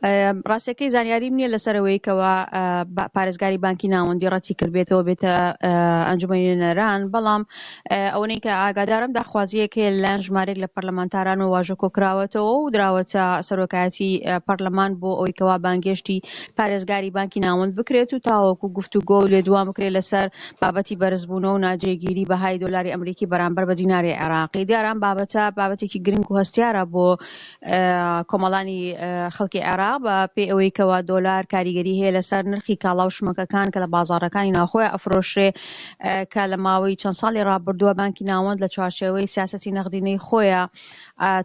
ڕاستەکەی زانیاریم نییە لەسەر ئەوەی کەوا پارێزگاری بانکی ناوەندی ڕەتی کردبێتەوە بێتە ئەنجومەنی نوێنەران، بەڵام ئەوەنەی کە ئاگادارم داخوازییەک هەیە لەلایەن ژمارەیەک لە پەرلەمانتاران و واژۆ کۆکراوەتەوە و دراوەتە سەرۆکایەتی پەرلەمان بۆ ئەوەی کەوا بانگێشتی پارێزگاری بانکی ناوەند بکرێت و تاوەکو گفتوگۆ و لێدوان بکرێت لەسەر بابەتی بەرزبوونەوە و ناجێگیری بەهای دۆلاری ئەمریکی بەرامبەر بە دیناری عێراقی. دیارە ئەم بابەتە بابەتێکی گرنگ و هەستیارە بۆ کۆمەڵانی خەڵکی عێراق بە پێی ئەوەی کەوا دۆلار کاریگەری هەیە لەسەر نرخی کاڵا و شمەکەکان کە لە بازاڕەکانی ناوخۆی ئەفرۆشرێ کە لە ماوەی چەند ساڵی ڕابردووە بانکی ناوەند لە چوارچێوەی سیاسەتی نەغدینەی خۆیە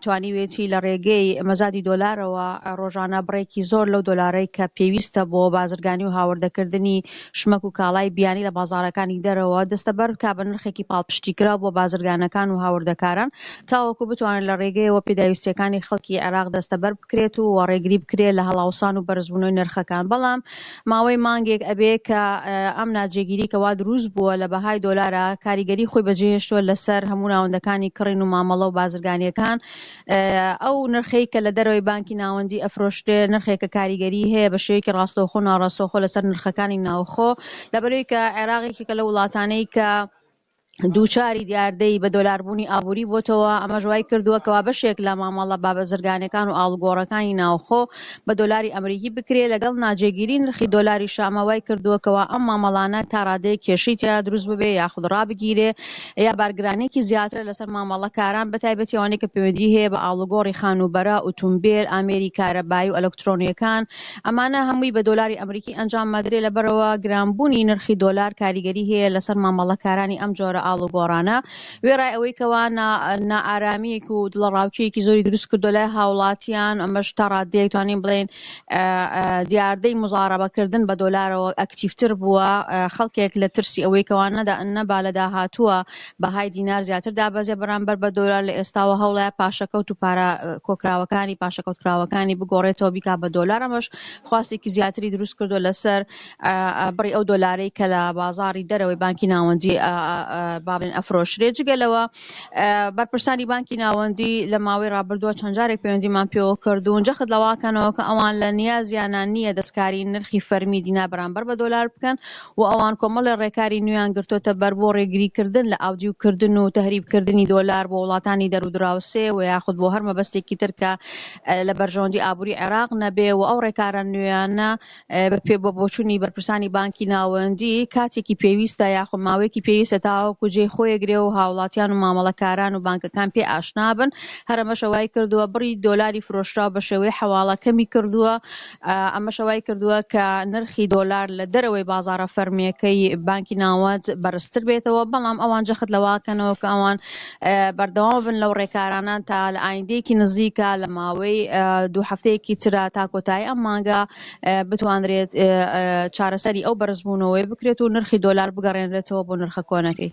توانیوێتی لە ڕێگەی مەزادی دۆلارەوە ڕۆژانە بڕێکی زۆر لەو دۆلارەی کە پێویستە بۆ بازرگانی و هاوردەکردنی شمەک و کاڵای بیانی لە بازاڕەکانی دەرەوە دەستەبەر بکا بە نرخێکی پاڵپشتیکراو بۆ بازرگانەکان و هاوردەکاران تاوەکو بتوانرێت لە ڕێگەیەوە پێداویستییەکانی خەڵکی عێراق دەستەبەر بکرێت و ڕێگری بکرێت لە هەڵاوسان و بەرزبوونەوەی نرخەکان بەڵام ماوەی مانگێک ئەبێ کە ئەم ناجێگیری کە وا دروست بووە لە بەهای دۆلارا کاریگەری خۆی بەجێهێشتووە لەسەر هەموو ناوەندەکانی کڕین و مامەڵە و بازرگانییەکان ئەو نرخەی کە لە دەرەوەی بانکی ناوەندی ئەفرۆشرێ نرخێکە کاریگەری هەیە بە شێوەیەکی ڕاستەوخۆ و ناڕاستەوخۆ لەسەر نرخەکانی ناوخۆ لەبەرئەوەی کە عێراق یەکێکە لەو وڵاتانەی کە دووچاری دیاردەی بە دۆلاربوونی ئابووری بۆتەوە، ئەمەش وای کردووە کەوا بەشێک لە مامەڵە بابەزرگانیەکان و ئاڵوگۆڕەکانی ناوخۆ بە دۆلاری ئەمریکی بکرێ، لەگەڵ ناجێگیری نرخی دۆلاریشا ئەمە وای کردووە کەوا ئەم مامەڵانە تا ڕادەیەک کێشەی تیا دروست ببێ یاخود ڕابگیرێ یا بارگرانیەکی زیاترە لەسەر مامەڵەکاران بەتایبەتی ئەوانەی کە پەیوەندی هەیە بە ئاڵوگۆڕی خانووبەرە، ئوتومبێل، ئامێری کارەبایی و ئەلکترۆنیەکان ئەمانە هەمووی بە دۆلاری ئەمریکی ئەنجام ئەدرێ لەبەرئەوە گرانبوونی نرخی دۆلار کاریگەری هەیە لەسەر مامەڵەکارانی ئەم جۆرە ئاڵوگۆڕانە وێڕای ئەوەی کەوا نائارامییەک و دڵەڕاوکێیەکی زۆری دروست کردووە لای هاوڵاتیان ئەمەش تا ڕادەیەک توانین بڵێین دیاردەی موزارەبەکردن بە دۆلارەوە ئەکتیڤتر بووە خەڵکێک لە ترسی ئەوەی کەوا نەبا لە داهاتووە بەهای دینار زیاتر دابەزێ بەرامبەر بە دۆلار لە ئێستاوە هەوڵەیە پاشەکەوت و پارە کۆکراوەکانی پاشەکەوتکراوەکانی بگۆڕێتەوە بیکا بە دۆلار ئەمەش خواستێکی زیاتری دروست کردووە لەسەر بڕی ئەو دۆلارەی کە لە بازاڕی دەرەوەی بانکی ناوەندی با بڵێن ئەفرۆشرێت جگە لەوە بەرپرسانی بانکی ناوەندی لە ماوەی ڕابردووە چەند جارێک پەیوەندیمان پێوە کردوون جەخت لەوەکەنەوە کە ئەوان لە نیازیانە نییە دەستکاری نرخی فەرمی دینار بەرامبەر بە دۆلار بکەن و ئەوان کۆمەڵێ ڕێکاری نوێیان گرتۆتە بەر بۆ ڕێگریکردن لە ئاودیوکردن و تەهریبکردنی دۆلار بۆ وڵاتانی دەرودراوسێ و یاخود بۆ هەر مەبەستێکی تر کە لە بەرژەوەندی ئابووری عێراق نەبێ و ئەو ڕێکارە نوێیانە بە پێ بە بۆچوونی بەرپرسانی بانکی ناوەندی کاتێکی پێویستە یاخود ماوەیەکی پێویستە تاوەکو جێی خۆیگرێ و هاوڵاتیان و مامەڵەکاران و بانکەکان پێ ئاشنا بن هەر ئەمەشە وای کردووە بڕی دۆلاری فرۆشراو بە شێوەی حەواڵە کەمی کردووە ئەمەشە وای کردووە کە نرخی دۆلار لە دەرەوەی بازاڕە فەرمییەکەی بانکی ناوەند بەرزتر بێتەوە، بەڵام ئەوان جەخت لەوە کەنەوە کە ئەوان بەردەوام بن لەو ڕێکارانە تا لە ئایندەیەکی نزیکە لە ماوەی دوو هەفتەیەکی ترا تا کۆتایی ئەم مانگە بتوانرێت چارەسەری ئەو بەرزبوونەوەی بکرێت و نرخی دۆلار بگەڕێنرێتەوە بۆ نرخە کۆنەکەی.